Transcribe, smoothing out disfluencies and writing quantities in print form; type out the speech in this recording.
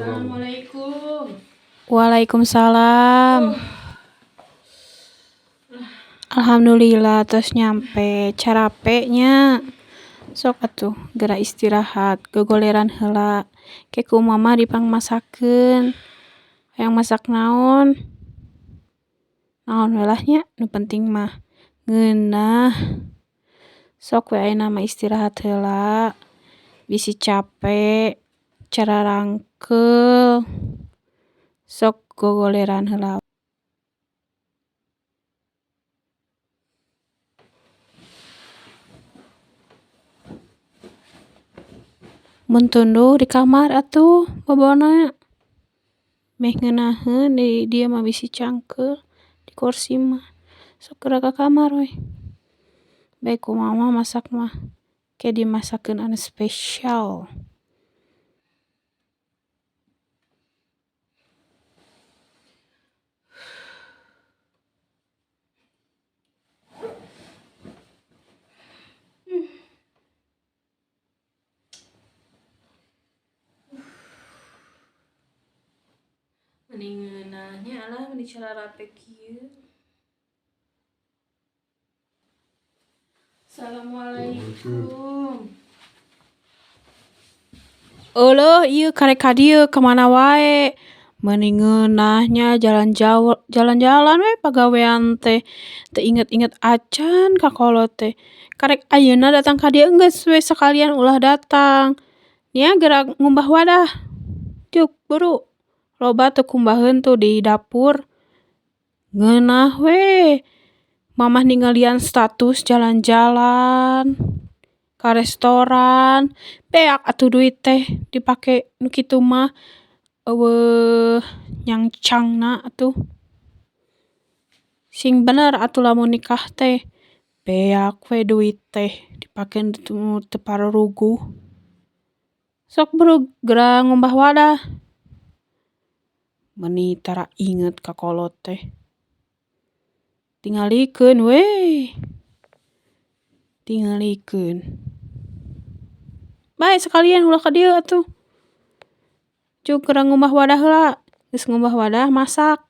Assalamualaikum. Waalaikumsalam. Alhamdulillah tos nyampe carape nya. Sok atuh gera istirahat gogoleran heula ke ku mama dipangmasakeun. Hayang masak naon? Naon we lah nya nu penting mah ngeunah. Sok we ayeuna mah istirahat heula bisi cape cararangkeul sok gogoleran heula. Mun tunduh di kamar atuh bobona meh ngeunaheun di dieu mah bisi cangkeul di kursi mah sok geura ka kamar we bae ku mama masak mah ke dimasakeun anu spesial. Meni ngeunah nya lah meni cararape kieu. Assalamualaikum. Euleuh ieu karek ka dieu kamana wae meuni ngeunah nya jalan jauh jalan-jalan we pagawean teh teu inget-inget acan ka kolot teh karek ayeuna datang ka dieu geus we sakalian ulah datang nya geura ngumbah wadah juk buru loba teu kumbaheun tuh di dapur ngeunah we mamah ningalian status jalan-jalan ka restoran beak atuh duit teh dipake nu kitu mah eueuh nyangcangna atuh sing bener atuh lamun nikah teh beak we duit teh dipake nu teu paruruguh sok buru geura ngumbah wadah meuni tara inget ka kolot teh tingalikeun we tingalikeun bae sakalian ulah ka dieu atuh cuk geura ngumbah wadah heula geus ngumbah wadah masak.